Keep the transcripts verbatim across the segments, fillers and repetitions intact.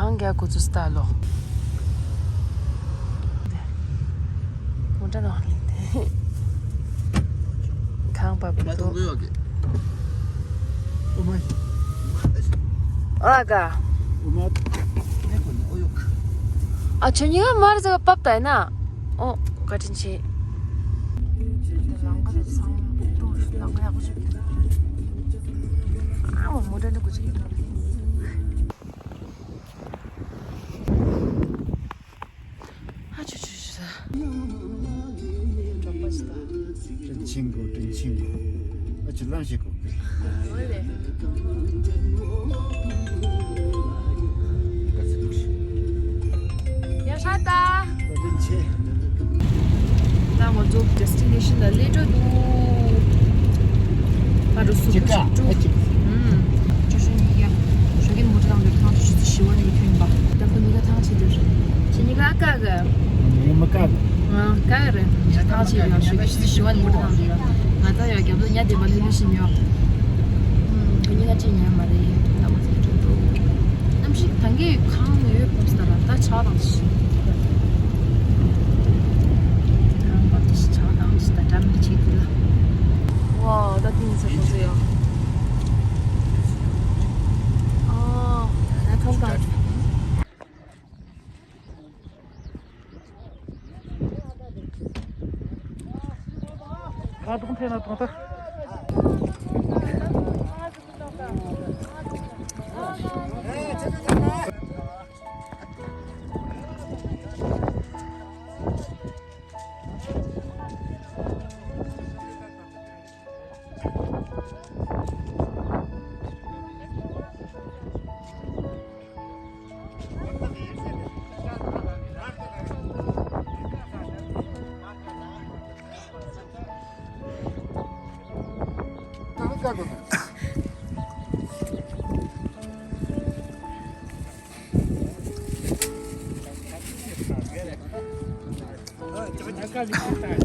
ཨང་རྒྱ་ཁོ་ཚོ་སྟ་ལོ། མོ་ཊ་ནང་ལེན་ཏེ། ཁང་པ་བུ་ཏོ། ཨ་ག་ཨ་ཆོ་ཉི་མ་མར་ཟ་བབ་ད་ཡིན་ན། ཨོ། བཀའ་དྲིན་ཆེ། ཨ་མོ་མོ་ཊ་འདི་གོ་ཅིག་ཨ་ཆུ་ཆུ་ཆུ་ས། གྲོགས་པོ་ཞིག་དང་། དྲིན་ཆེན་གོ་དྲིན་ཆེན་གོ། ཨ་ཆུ་ལམ་ཞིག་གོ། ཡ་ཧྲ་ད། དྲིན་ཆེན། ད་ང་ཚོ་ཌེ་སི་ཊི་ནེ་ཤན་ལ་སླེབས་འགྲོ་འདུག་ཕར་འགྲོ་ཚུར་འགྲོ་ཞིག་འགྲོ། ཨུམ། ཅོ་ཅོ་གཉིས་ཀ་ཞོགས་ཀས་མོ་ཊ་ནང་འགྲོ་ཐང་ཆུ་ཚོད་བཞི་པ་ནས་ཐོན་པ། ད་ཁོ་གཉིས་ཀ་ཐང་ཆད་འགྲོ་རེད། ཁྱེད་གཉིས་ཀ་ཀ་གི་ངས་མི་བཀག་གི་ཨ་ཀ་གི་རེད། ཐང་ཆད་ཡོད། ཞོགས་ཀས་ཆུ་ཚོད་བཞི་པ་ནས་མོ་ཊ་ནང་འགྲོ། ང་ད་ཡོད་རྒྱབ་ལོགས་ཉལ་བསྡད་པ་ལྷོད་ལྷོད་བཞིན་ཡོད། ཁོ་གཉིས་ཀ་ཅིག་ཉན་མ་རེད། ལྟ་བ་ཚོ་འགྲོ་འགྲོ། གནམ་གཤིས་ད་གིན་ཁང་ཡོད་ཕོབ་སྟེ་ལ་ད་ཆར་དང་ཞིག་ཁང་པ་དེ་ཞིག་ཆར་དང་ཞིག་ད་འགྲམ་གྱི་ཆེད་དུ་ལ། ཝའོ། ད་ཏིང་ཟེར་ཁོ་ཚོ་ཡོད། ཨ། ད་ཁང་པ། ཁ་གདོང་འཐེན་ན་གདོང་ཐག་དེ།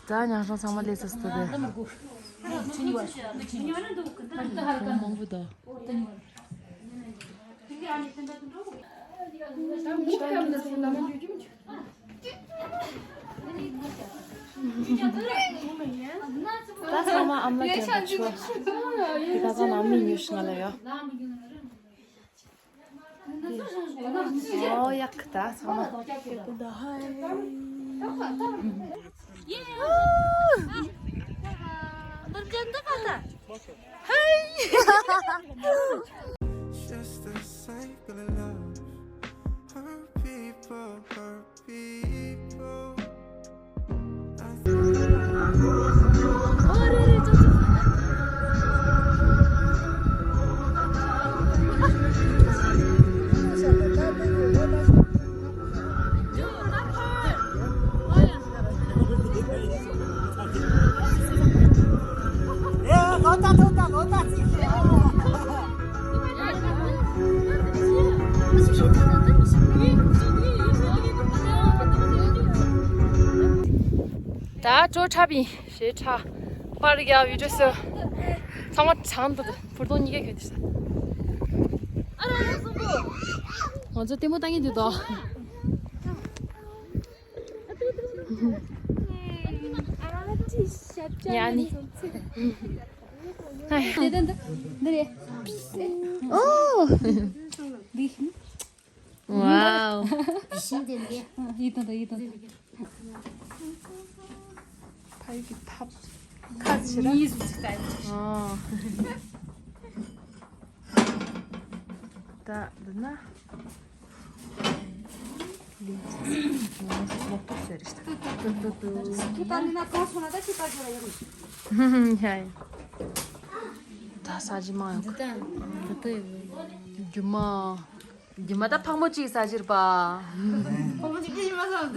ད་ཉང་ཧྲོང་ཚང་མ་སླེབས་ཚར་སོང་། དེ་མང་པོ་འདུག་ད་ཚང་མ་ཨ་མ་ལ་སྟོན་པ་ཆུ་བ། དེ་ད་ཚང་མ་ཨ་མའི་ཉོ་ཤི་ང་ལ་ཡོད། ཨོ་ཡག་ད་ཚང་མ། Just a cycle of love. Hurt people, hurt people. ད་ཅོ་འཁྲབ་ཡིན། ཞེ་དྲག་པར་རྒྱག་བི་ཌིའོ་ཟེར། ཚང་མ་བྱང་འདུག་བུར་དོང་གཉིས་ཀ་གྱོན་དེ་ས། ང་ཚོ་ལྟད་མོ་ལྟ་གིན་འདུག་དོ། ཡ་ནི། འདི་འདི་འདི་རེད། ཨོ། འདི། ཝའོ། ཡིད་དུ་འདུག་ཡིད་དུ་འདུག་ཕ་ཡུལ་གྱི་ཐབ་ཁ་ཕྱིར་ར། ཨོ། ད་འདི་ན། ལོག་ཏུ་ཟེར་རེད། ཏུ་ཏུ་ཏུ། ཁྱེད་ད་ནི་ན་གང་སོང་ན་ད་ཁྱེད་ད་ཇོ་ར་ཡོང་། ཡ་ཡ། ད་ས་ཇི་མ་ཡོང་། འདི་ད་འདི་ད་ཡོད། རྒྱུ་མ། རྒྱུ་མ་ད་ཕག་མོ་གཅིག་ས་ཇིར་པ། ཕག་མོ་གཅིག་གིས་མ་ཟ།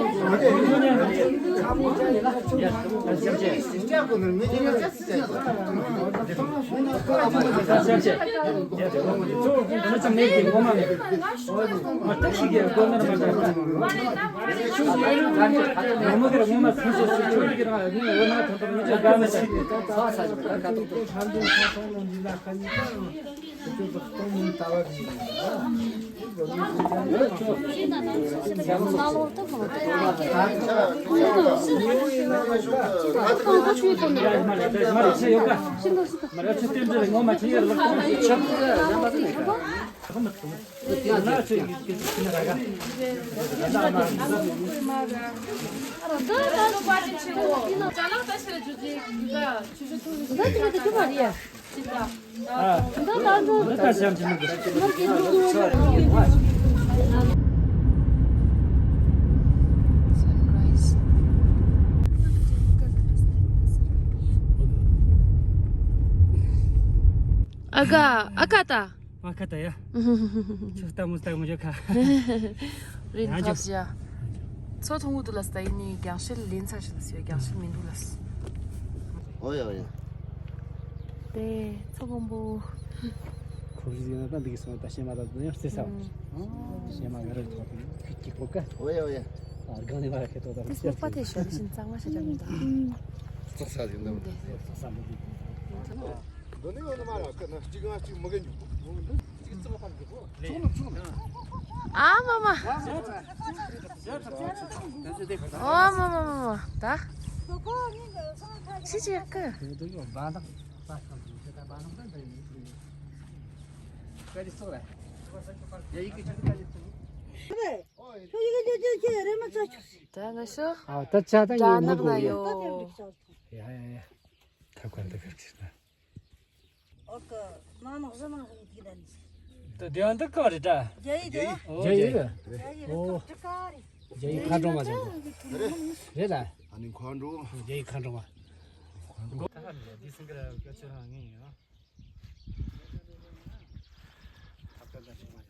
ཨ་ག་ཨ་ག་ད། ཨ་ག་ད་ཡ། ཆུ་ལྟ་མུ་ལྟ་མུ་ཡོད་ཁ། རིན་ཡང་ཐོབ་ཅིག་ཡ། མཚོ་མཐོང་གི་འདུག་ལ་སྟ་ཡིན་ནི་རྒྱང་ཤེལ་ལེན་ཚར་ཞིག་ལ་སི་ཡ་རྒྱང་ཤེལ་མི་འདུག་ལ་སི། ཨོ་ཡ་ཨོ་ཡ། དེ་མཚོ་སྔོན་པོ། ཁོ་རིག་ཡིན་ན་ད་འདི་གི་སོང་ད་ཤེས་མ་ད་ཡང་རྩེ་ས། ཤེས་མ་ང་རེ་ཐོག་ཏུ་ཁི་ཁི་ཁོ་ཀ། ཨོ་ཡ་ཨོ་ཡ། ཨར་གང་ནས་མ་ར་ཁེ་ཐོག་ད་དེ་སོགས་པ་དེ་ཞོ་ལི་ཤིན་གཙང་མ་ཞེ་དྲག་མི་འདུག་ཙོག་ས་ཡིན་ད། ཙོག་ས་མི་འདུག་འདི་ནི་ཡོད་ནི་མ་ར་ཁ་ན་གཅིག་ང་གཅིག་མི་ག་འཇུག་གོ། གཅིག་ཙམ་ཕར་འཇུག་གོ། ཨ་མ་མ། ཨ་མ་མ་མ་མ། ད། ཤི་ཅི་ཡག་གི། ད་ང་ཤོ། ཨ་ད་ཆ་ད་ཡོད་ནི་གོ་ཡོད། ཡ་ཡ་ཡ། ཐབ་ཀ་འདི་གར་ཅིག་ན། ཨོ་ཀ་མ་མ་བཟོ་མ་ཧུ་ཏི་ད་ནི། ད་དེ་འདི་ག་རེ་ད། རྒྱ་ཡིག་དེ། ཨོ་རྒྱ་ཡིག་རེད། རྒྱ་ཡིག་རེད་ཨོ། ཀ་ཀྲི་ཀ་རེད། རྒྱ་ཡིག་མཁའ་འགྲོ་མ་ཅན་པོ། རེད་ལ། ཨ་ནི་མཁའ་འགྲོ། རྒྱ་ཡིག་མཁའ་འགྲོ་མ། ད་ཧ་ལས་འདི་སིང་ག་ར་སྐད་ཆ་རང་ངེས་ཡིན་ཨ། ཐབ་ཀ་འདི་ཞིག་མ་ཡོང་།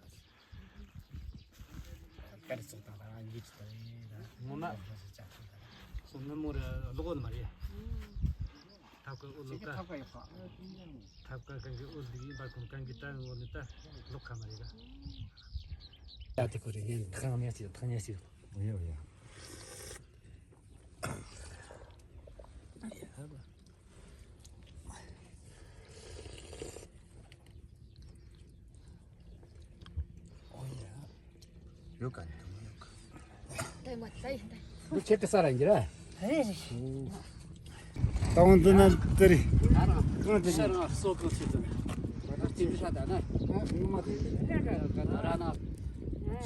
ཀ་རེ་ཙོག་དང་རང་ཡིག་ཅིག་དང་ཡིན་ད། ངོ་མ། སོང་ན་མོ་ར་ལོག་གོ་ནི་མ་རེད། ཐབ་ཀ་འུ་ལོ་ཀ། ཐབ་ཀ་ཡོད་པ། ཐབ་ཀ་གང་གི་འུ་ལི་ཡིན་པ་ཁོང་གང་གི་ད་འུ་ལི་ད་ལོག་ཁ་མ་རེད་ཀ། ད་དེ་ཁོ་རེ་ཡིན་ཐང་ཉེ་སི་ཐང་ཉེ་སི། ཡོད་ཡོད། ཡོད་ག་ནི་དུ་མ་ཡོད་ག། ལྟ་མ་ལྟ་ཡིན་ད། འདི་ཁྱེད་ཀྱི་ས་ར་ཡིན་གྱི་ར། རེད་རེད། ད་འོང་འདི་ན་དེ་རེད། གང་དེ་ཤར་ང་སོ་གང་ཆེ་དུ་ནི། ད་ཅི་འདྲ་ད་ན། ང་མ་དེ་ར་ན།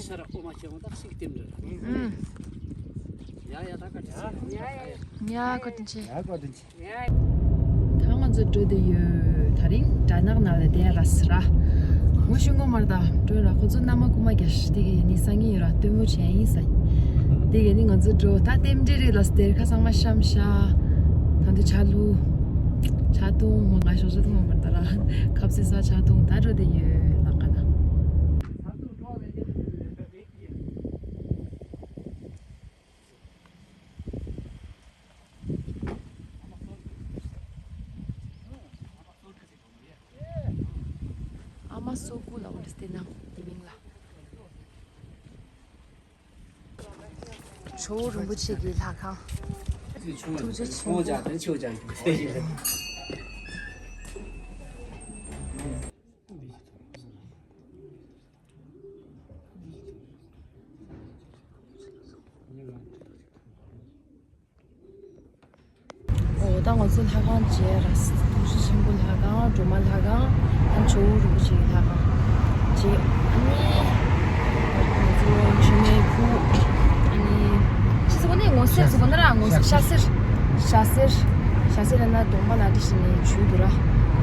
ཤར་ཨོ་མ་ཆེ་འོང་ད་ཤིག་དེ་འདྲ། ཡ་ཡ་ད་ག་ཅི། ཡ་ཡ། ཡ་ག་དེ་ཆེ། ཡ་ག་དེ་ཆེ། ད་ང་ཚོ་འགྲོ་དེ་ཡོད། ད་རིང་དགྲ་ནག་ནང་ལ་བསྡད་ར་སི་ར། ངོ་ཤེས་ངོ་མར་ད་འགྲོ་ར། ཁོ་ཚོ་མནའ་མ་རྐུ་མ་རྒྱག་ཤི་དེ་གི་ནི་སང་ཉིན་ཡོད་ར་སྟོན་མོ་བྱས་ཡིན་ས། དེ་གི་ནི་ང་ཚོ་འགྲོ་ད་རྟེན་འབྲེལ་རེད་ལ་སྟེར་ཁ་ཚང་མ་བཤམས་ཤ། ད་འདི་ཆ་ལུ། ཆ་ཐུང་མོ་ང་ཞོགས་ཞོགས་ཐུང་མར་ད་ར། ཁབ་སེ་ས་ཆ་ཐུང་ད་འགྲོ་དེ་ཡོད་ལ་ཀ་ན། ཨ་མ་སོ་ཀུ་ལ་འོ་རེ་སྟེ་ན་དེ་མིང་ལ། ཇོ་བོ་རིན་པོ་ཆེ་གི་ལྷ་ཁང་། ཐུགས་རྗེ་ཆེན་པོ། འོ་ད་ང་ཚོ་ལྷ་ཁང་མཇལ་ར། ཐུགས་རྗེ་ཆེན་པོ་ལྷ་ཁང་། སྒྲོལ་མ་ལྷ་ཁང་། ཨ་ཇོ་བོ་རིན་པོ་ཆེ་གི་ལྷ་ཁང་མཇལ། ཨ་ནི་ང་ཚོ་མཆོད་མེ་ཕུལ། ཨ་ནི་ཕྱི་ཟུར་ནས་ངོ་སེར་ཟུར་ན་ར། ངོ་སེར་ཤ་སེར། ཤ་སེར། ཤ་སེར་ལ་ན་གདོང་པ་ལ་འདྲི་ཞིག་ནས་བྱུག་འདུག་ར།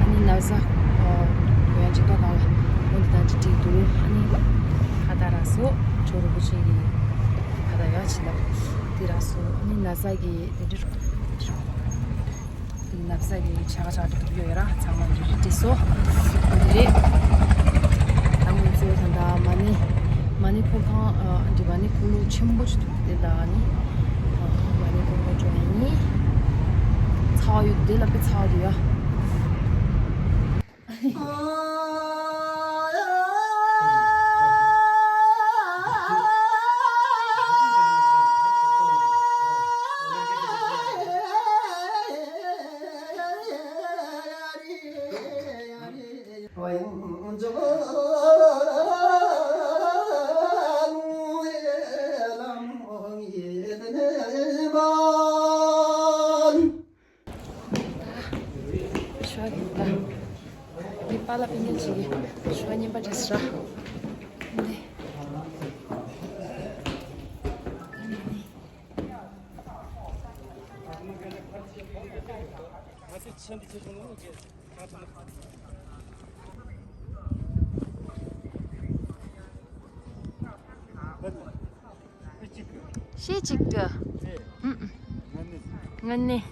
ཨ་ནི་ན་བཟའ་ཡང་ཅིག་ཏོ་གང་ལ་འོ་འདི་དང་ཅིག་འགྲིག་འདུག་ཨ་ནི་ཁ་བཏགས་ར་སོ་ཇོ་བོ་རིན་པོ་ཆེ་གི་ཁ་བཏགས་ཡང་ཅིག་ལ་འདི་ར་སོ། ཨ་ནི་ན་བཟའ་གི་དེ་འདྲ། ན་བཟའ་གི་ཆ་ག་ཆ་ག་ཐུག་ཡོད་ར། ཚང་མ་འདི་རེད་དེ་སོ། འདི་རེད། ད་ང་ཚོ་ད་ལྟ་མ་ཎི་མ་ཎི་འཁོར་ཁང་། ཨ་འདི་མ་ཎི་འཁོར་ལོ་ཆེན་པོ་ཅིག་འདུག་དེ་ལ་ནི་མ་ཎི་འཁོར་ཁང་འགྲོ་ཡིན། ཚ་བ་ཡོད་དེ་ལ་དཔེ་ཚ་བ་འདུག་ཡ། ཞོགས་ཀྱི་ད། འདི་པཱ་ལགས་སྤུན་ཀྱག་ཅིག་གིས་ཞོགས་རྔན་པ་འདྲ་ཟེར་ར། འདི། ཤེས་གཅིག་ཏུ། ཨུམ། དངོས་གནས།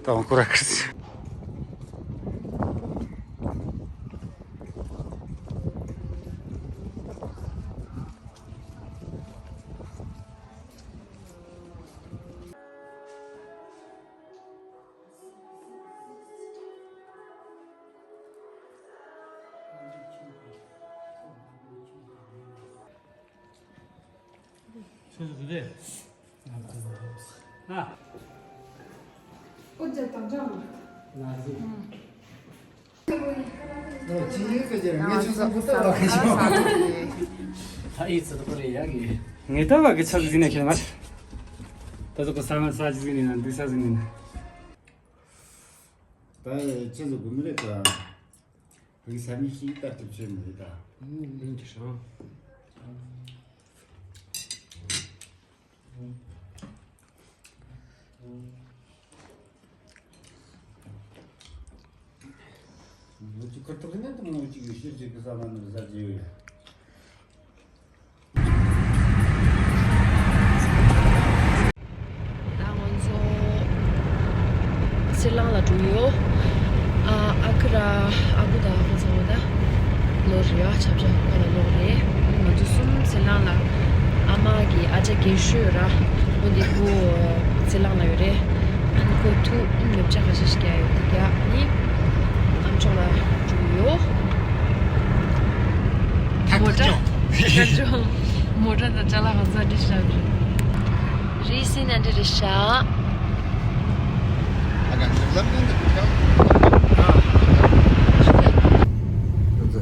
ད་འོང་ཁོ་ར་ཁིར། ཆུ་ཟིག་རེད། ཨ། ཨོ་ཇ་དང་འདྲ་མོ། ང་ཚོ། ཨོ་ཅི་ཡིན་ཁ་ཅིག་ངས་ཆུ་ཟིག་པོ་ལྟ་བ་གི་ཞོག་ད་ཡིན་ཚོད་པོ་རེད་ཡ་གི། ངས་ལྟ་བ་གི་ཆུ་ཟིག་ཟིན་ནས་ཁྱེར་མ། ད་ཚོ་གི་ས་ས་ཅི་ཟིན་ནས་ན་འདུག་ས་ཟིན་ནས་ན། ད་ཆུ་ཟིག་གོ་མི་རེད་ད། བོད་ས་མི་ཞིག་ལྟར་དུ་བྱེད་མི་རེད་ད། ཡིན་གྱི་ཧྲང་། ངོ་ཅིག་ཁུར་ཐུབ་ན་དུ་ངོ་ཅིག་ཡོད་ཤེས་ཅིག་གི་ས་མ་ནུབ་ས་ཅི་ཡོད་ཡ། ད་ང་ཚོ་སི་རི་ལང་ལ་འགྲོ་ཡོད། ཨ་ཨ་ཁུ་ར་ཨ་ཁུ་དང་ཁོ་ཚོ་ད་ལོག་རེད་ཨ། ཆབ་ཆ་ཁ་ལ་ལོག་རེད། ང་ཚོ་གསུམ་སི་རི་ལང་ལ། ཨ་མ་གི་ཨ་ཅག་རྒན་ཤོས་ར་ཁོ་འདི་ཁོ་སི་རི་ལང་ལ་ཡོད་རེད། ཨ་ནི་ཁོ་ཐུག་ཨ་ནི་ལེབ་ཆ་ཁ་ཤས་ཤིག་རྒྱག་ཡོད་དེ་རྒྱག་ནི་ཨ་མཆོག་ལ་འགྲོ་ཡོད། མོ་ཊ། ཐག་ཆོད། མོ་ཊ་དང་ཅ་ལག་གང་ས་འདྲི་ཤག་རེད། རི་སི་ན་འདྲི་རེད་ཤག་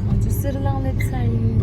ང་ཚོ་སི་རི་ལང་ལ་ཚར་ཡིན།